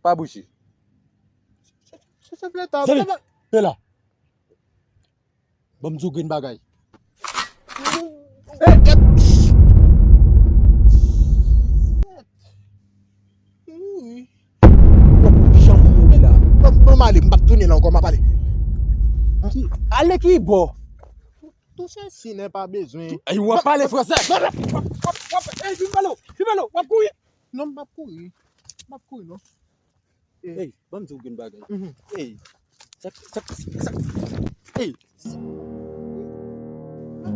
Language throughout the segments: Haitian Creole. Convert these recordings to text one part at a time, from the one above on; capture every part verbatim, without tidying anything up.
Pa bouje. Chèf la, ta... Zeni, pe la. Ban m di w grenn bagay. Wi. Bon, jan m mouri la. Bon, bon, m ale, m p ap tounen la ankò, m ap ale. Ale ki bò? Tou se si nèg pa bezwen. Ey, w ap pale fransè. W ap, w ap, w ap, ey, vin pale, vin pale, w ap kouri. Non, m p ap kouri. M p ap kouri, non. Ey, ban m di w grenn bagay. Ey, sa, sa, sa, ey,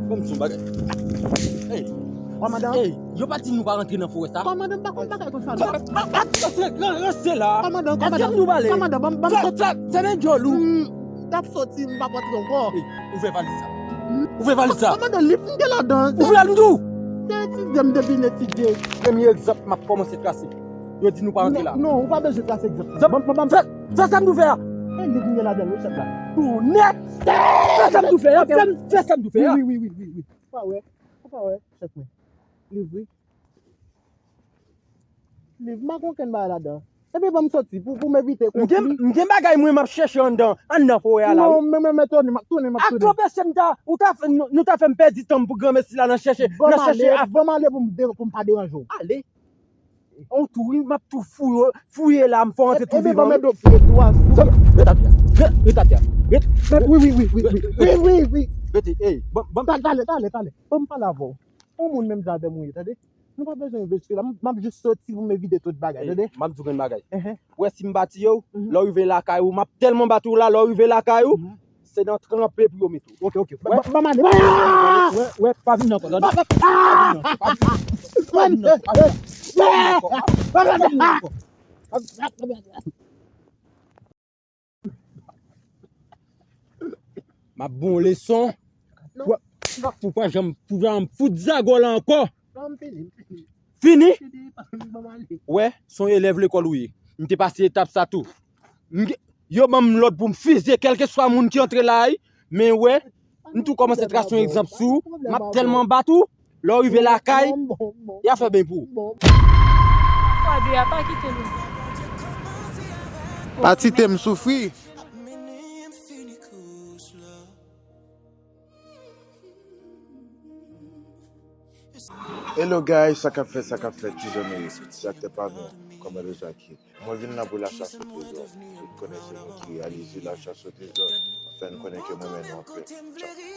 ban m di w bagay. Ey. Kòmandan. Ey, yo pa di nou pa rantre nan forè sa. Kòmandan, m pa konn bagay konsa, non. Ranse la. Kòmandan, kòmandan, kòmandan, ban m, ban m soti. Fèmen djòl ou. M t ap soti, m p ap rantre ankò. Ey, ouvè valiz sa. Ouvè valiz sa. Kòmandan, liv m gen ladan. Ouvè l, m di w. Se etidye m depi n etidye. Premye egzanp m ap kòmanse trase. Yo di nou pa rantre la. Non, non, ou pa bezwen trase egzanp. Ban m, ban m, ban m. Fè, fè sa m di w fè a. E liv m gen ladan l wi, chèf la. Tounen. Fè sa m di w fè a. Fè, fè sa m di w fè a. Wi, wi, wi, wi, wi. Ou pa wè? Ou pa wè, chèf mwen? Liv wi. Liv, m pa gen okenn bagay ladan. Epi ban m soti pou, pou m evite konfli. M gen, m gen bagay mwen m ap chèche anndan, anndan forè a la wi. Non, men, men, men, tounen, m ap tounen, m ap tounen. Ak twòp èsè m ta, ou ta fè, nou, nou ta fè m pèdi tan m pou granmesi la nan chèche, nan chèche afè. Ban m ale, ban m ale pou m de-, pou m pa deranje w. Ale. On tou wi, m ap tou fouye, fouye la, m fè w antre tou vivan wi. Epi ban m ede w fouye tou a. Ret atè a. Ret, ret atè a. Ret. Wi, wi, wi, wi, wi. Wi, wi, wi. Rete, ey, ban, ban m... Talè, talè, talè. Ban m pale avè w. On moun menm jan avè m ou ye, tande? Nou pa bezwen envesti la. M, m ap jis soti pou m evite tout bagay, tande? M ap di w grenn bagay. Ou wè si m pa tiye w, lè w rive lakay ou, m ap tèlman bat ou la, lè w rive lakay ou, se nan tranpe pou yo mete w. Ok, ok. Ban m ale. Wè, wè, pa vin nan kò, tande? Pa vin nan kò, pa vin nan kò, pa vin nan kò. M ap bon leson. Pou, pou pa janm, pou pa janm fout zago la ankò. Non, m fini, m fini. Fini? Fini, pa, m ban m ale. Wè, se yon elèv lekòl ou ye. M te pase etap sa tou. M, yo ban m lòd pou m fize kèlkeswa moun ki antre la a, men wè, m tou kòmanse trase yon egzanp sou ou. M ap tèlman bat ou. Lè w rive lakay, y a fè beny pou ou. Fwa de a pa kite nou. Pa kite m soufri. Hello guys, sa k ap fèt, sa k ap fèt, ti zanmi, se aktè pa nou, kòmandè Jackie. Mwen vin la pou la chasse au trésor. Tout konnen se mwen ki reyalize la chasse au trésor. Fè n konnen ke mwen menm nou anpil. Tchao.